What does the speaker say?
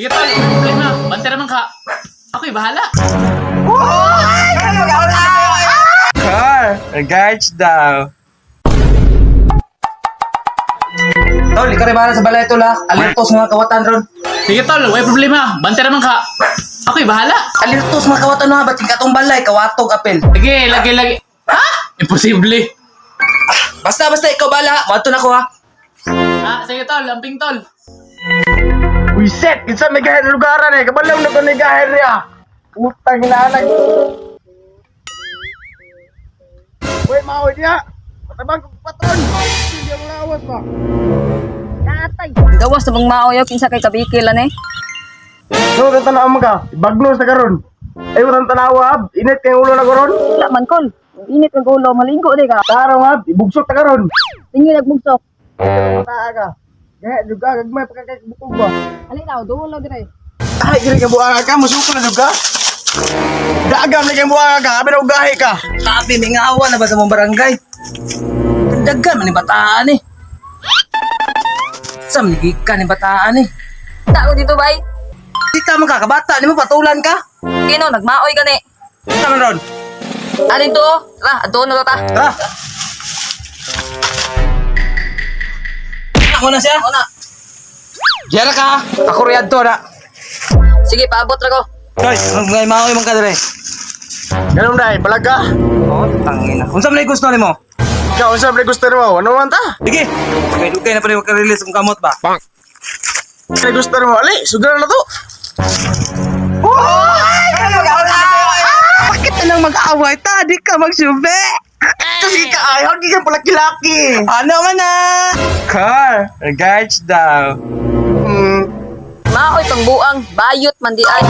Sige tol, may problema. Bantay naman ka. Ako'y bahala. Car, regards daw. Tol, ikaw rin bahala sa balay tol ha. Alerto sa mga kawatan ron. Sige tol, may problema. Bantay naman ka. Ako'y bahala. Alerto sa mga kawatan ha, ba't yung katong balay, kawatog apel. Lagi, lagi, lagi. Ha? Imposible. Basta, basta, ikaw bahala ha. Mato na ko ha. Ah, sige tol, amping tol. Wiset, kinsa may gahin lugaran eh. Kabalaw na ko ni gahin niya. Putang ina. Uy, maoy niya. Matabang kong patron. Hindi ang lawas ba? Gawas na bang maoyaw kinsa kay kabikilan eh. So, kung tanaw mo ka, bagnos na karon. Ay, utang tanawa, hab. Init kay ulo na karon. Wala man kol. Init ang ulo, malinggo di ka. Tarong, hab. Ibugsok na karon. Tingi nagbugsok. Taa ka. Gahe, juga, gagmay, pagkakabukog ba? Alin na, duol na dire. Ay, giri ka buanga ka, musuko na juga. Dagam na kang buanga ka, abi na ugahi ka. Sabi, may ngawa na ba sa mong barangay? Kandagan man ni bataan eh. Sa manigika ni bataan eh. Tao dito bay. Di ka man kakabata, di mo patulan ka. Kino nagmaoy gani. Sa man ron. Alin to? Tara, adto na ta. Tara. Ako na siya. Ako na. Diyan ka. Ako riyad to na. Sige, paabot ra ko. Hoy, ngay maoy man ka dire. Ganun dai, balaga. Oh, tangina. Unsa man ay gusto nimo? Ikaw, unsa man gusto nimo? Ano man ta? Sige. Kay dugay na pa ni maka-release ang kamot ba? Ano gusto nimo? Ali, sugar na to. Bakit na lang mag-away ta? Di ka magsyube. Kasi ka ayaw, di ka palaki-laki. Ano man na? Car, regards daw. Maoy pang buang, bayot man di ay.